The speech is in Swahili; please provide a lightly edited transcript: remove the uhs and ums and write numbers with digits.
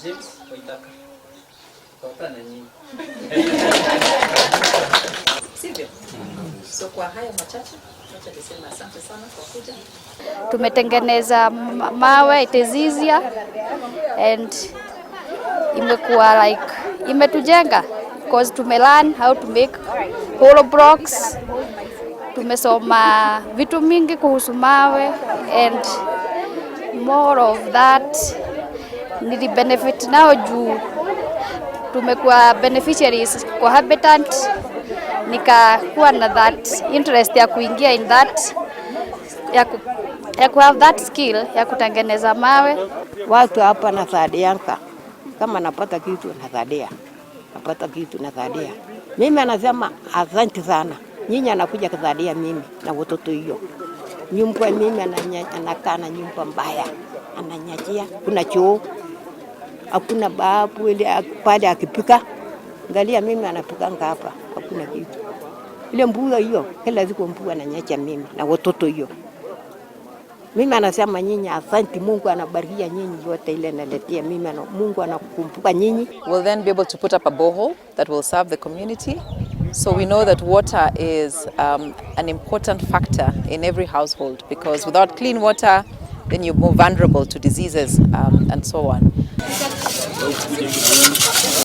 James Waithaka. Tutakutana na nyinyi. Sivyo? So kwa hayo machache, wacha niseme asante sana kwa kuja. Tumetengeneza mawe, it is easier and imekuwa like imetujenga because tumelearn how to make hollow blocks. Tumesoma vitu mingi kuhusu mawe and more of that nili benefit nao juu tumekuwa beneficiaries kwa Habitat, nikakuwa na that interest ya kuingia in that ya ku have that skill ya kutengeneza mawe. Watu hapa nasaidianga, kama napata kitu nasaidia, napata kitu nasaidia. Mimi anasema asante sana, nyinyi anakuja kusaidia mimi na watoto hiyo nyumba. Mimi anakaa na nyumba mbaya, ananyachia, kuna choo hakuna babu ile pale akipika. Angalia mimi anapikanga hapa, hakuna kitu. Ile mvua hiyo kila siku mvua ananyacha mimi na watoto hiyo. Mimi anasema nyinyi asante, Mungu anabarikia nyinyi yote ile naletea mimi, Mungu anakumbuka nyinyi. We'll then be able to put up a borehole that will serve the community. So we know that water is an important factor in every household because without clean water, then you're more vulnerable to diseases and so on.